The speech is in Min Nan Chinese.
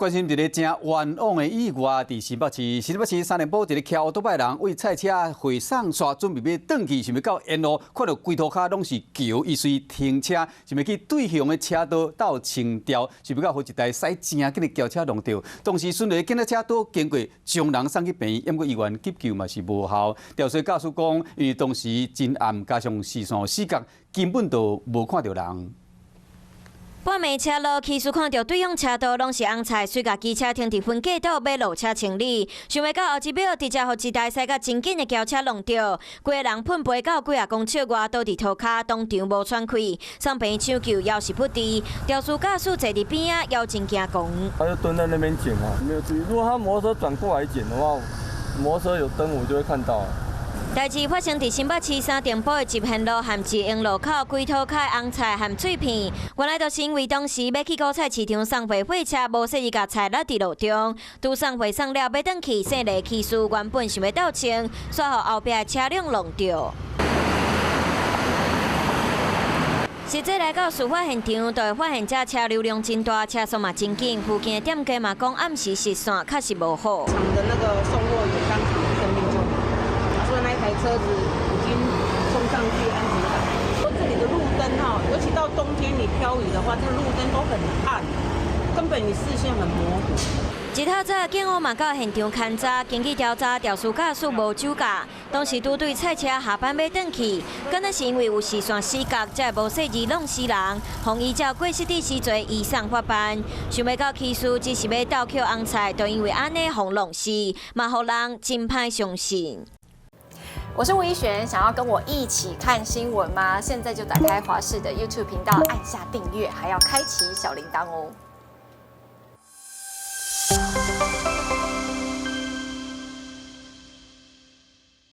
關心一个誠冤枉的意外，佇新北市，新北市三重埔一个騎歐多擺人為菜車回送煞，準備欲轉去，想欲到沿路，看著規塗跤攏是橋，伊隨停車，想欲去對向的車道鬥清掉，想欲到予一台駛誠緊的轎車挵著。當時順利警察車都經過，將人送去病院，毋過醫院急救嘛是無效。肇事駕駛講，因為當時真暗，加上視線死角，根本就無看著人。半暝車路，騎士看著對向車道攏是紅菜，隨共機車停佇分隔島欲落車清理，想袂到後一秒直接予一台駛甲真緊的轎車挵著，規个人噴飛到幾仔公尺外，倒佇塗跤，當場無喘氣，送病院搶救，猶是不治。肇事駕駛坐佇邊仔，猶真驚狂。他就蹲在那邊撿啊，沒有注意。如果他摩托車轉過來撿的話，摩托車有燈，我就會看到。代誌發生佇新北市三重埔的集賢路和捷英路口，規塗跤的紅菜和碎片，原來就是因為當時欲去果菜市場送貨貨車無細意共菜落佇路中，拄送貨送了欲轉去，姓李騎士原本想欲鬥清，煞予後壁的車輛挵著。實際來到事發現場，就會發現這車流量真大，車速嘛真緊，附近的店家嘛講暗時視線確實無好。場的那個送貨員當場生命就沒，說那一台車子已經衝上去安全島。說這裡的路燈哈，尤其到冬天你飄雨的話，這個路燈都很暗，根本你視線很模糊。一透早，警方嘛到現場勘查，根據調查，肇事駕駛無酒駕，當時拄對菜車下班欲轉去，敢若是因為有視線死角，才會無細意挵死人，予依照過失致死罪移送法辦。想袂到騎士只是欲鬥抾紅菜，就因為按呢予挵死，嘛予人真歹相信。我是吳怡璇，想要跟我一起看新聞嗎？現在就打開華視的 YouTube 頻道，按下訂閱，還要開啟小鈴鐺哦。